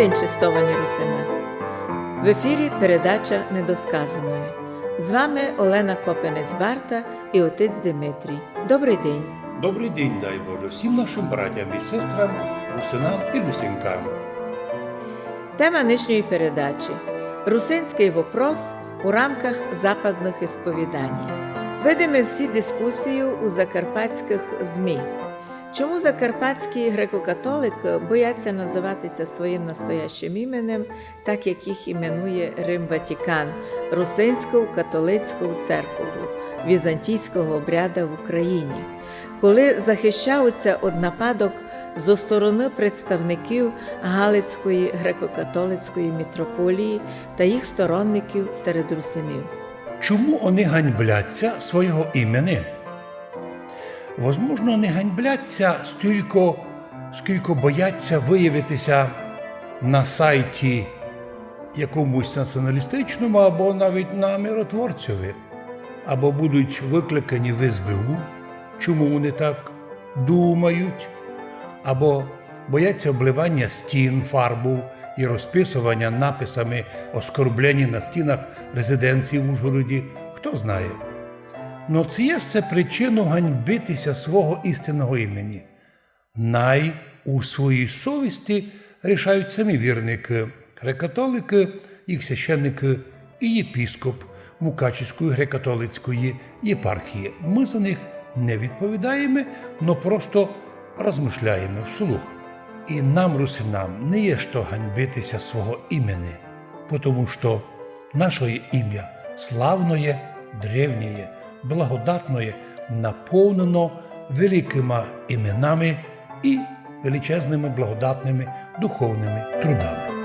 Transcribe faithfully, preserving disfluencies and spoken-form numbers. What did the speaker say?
День, честовані русины! В ефірі передача «Недосказаноє». З вами Олена Копинець-Барта і отець Димитрій. Добрый день! Добрый день, дай Боже, всім нашым братям і сестрам, русинам і русинкам. Тема нынішньої передачі: русинськый вопрос у рамках западных ісповіданій. Видиме всі дискусію у закарпатськых ЗМІ. Чому закарпатські греко-католикы бояться называти ся своїм настоящым іменем, так як їх іменує Рим Ватікан, русинську католицьку церкову візантійського обряда в Україні, коли захищають ся од нападок зо стороны представників Галицької греко-католицької мітрополії та їх сторонників серед русинів? Чому они ганьблять ся свого імени? Возможно, не ганьблять ся стілько, скілько боять ся выявити ся на сайті якомусь націоналістичному або навіть на миротворцьови, або будуть выкликані в СБУ, чому они так думають, або боять ся обливаня стін фарбов і розписованя написами оскорблені на стінах резиденції в Ужгороді, хто знає. Но ци є се причинов ганьбити ся свого істинного імені? Най у своїй совісти рішають самі вірникы, греко-католикы, їх священникы і єпископ Мукачівської греко-католицької єпархії. Мы за них не відповідаєме, но просто розмышляєме вслух. І нам, русинам, не є што ганьбити ся свого імени, потому што нашоє імя славноє, древнєє, благодатноє, наповнено великыма іменами і величезныма благодатныма духовныма трудами.